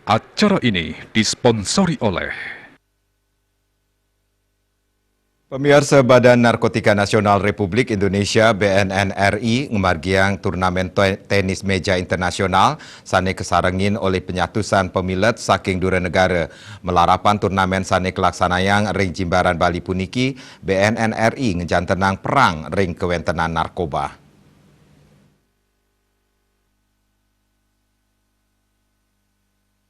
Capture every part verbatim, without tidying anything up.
Acara ini disponsori oleh Pemiarsa, Badan Narkotika Nasional Republik Indonesia, B N N R I, ngamargiang turnamen te-, tenis meja internasional sane kasarengin olih penyatusan pamilet saking dura negara. Malarapan turnamen sane kalaksanayang ring Jimbaran Bali puniki, B N N R I ngajantenang perang ring kawentenan narkoba.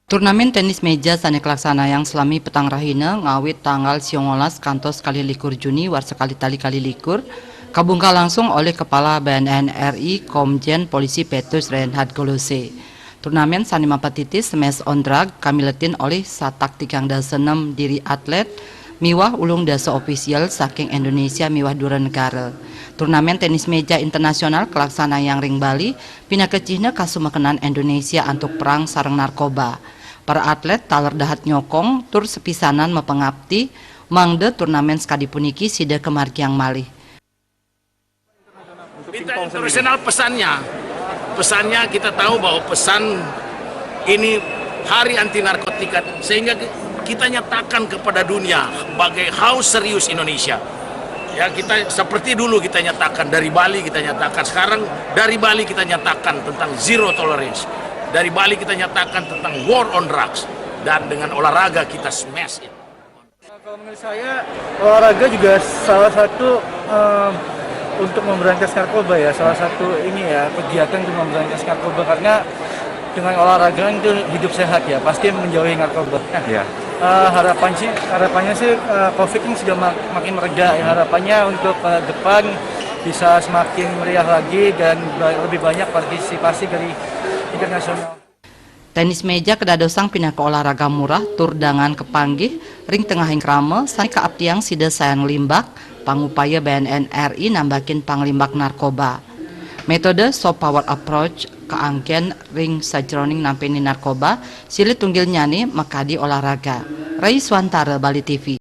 Turnamen tenis meja sane kalaksanayang salami petang rahina ngawit tanggal siongolas kantos kalih likur Juni warsa kalih tali kalih likur, kabungkah langsung olih Kepala B N N R I Komjen Polisi Petrus Reinhard Golose. Turnamen sane mapatitis Smash on Drug kamiletin olih satak tigang dasa nem diri atlet, miwah ulung dasa ofisial saking Indonesia miwah dura negara. Turnamen tenis meja internasional kalaksanayang ring Bali, pinaka cihna kasumekenan Indonesia antuk perang sareng narkoba. Para atlet taler dahat nyokong tur sapisanan mapangapti mangda turnamen sakadi puniki sida kamargiang malih. Tingkat internasional pesannya, pesannya kita tahu bahwa pesan ini hari anti narkotika, sehingga kita nyatakan kepada dunia bagaimana serius Indonesia. Ya, kita seperti dulu kita nyatakan, dari Bali kita nyatakan, sekarang dari Bali kita nyatakan tentang zero tolerance. Dari Bali kita nyatakan tentang war on drugs. Dan dengan olahraga kita smash it. Kalau menurut saya, olahraga juga salah satu eh, untuk memberantas narkoba, ya, salah satu ini, ya, kegiatan untuk memberantas narkoba, karena dengan olahraga itu hidup sehat, ya, pasti menjauhi narkoba. Ya. Eh, harapan sih, harapannya sih eh, COVID ini sudah mak- makin mereda, ya, harapannya untuk ke depan bisa semakin meriah lagi dan ba- lebih banyak partisipasi dari internasional. Tenis meja kadadosang pinaka olahraga murah tur dangan kapanggih ring tengahing krama sane kaaptiang sida sayan nglimbak pangupaya B N N R I nambakin panglimbak narkoba. Metode soft power approach kaanggen ring sajeroning nampeni narkoba, silih tunggilnyane makadi olahraga. Rai Swantara, Bali T V.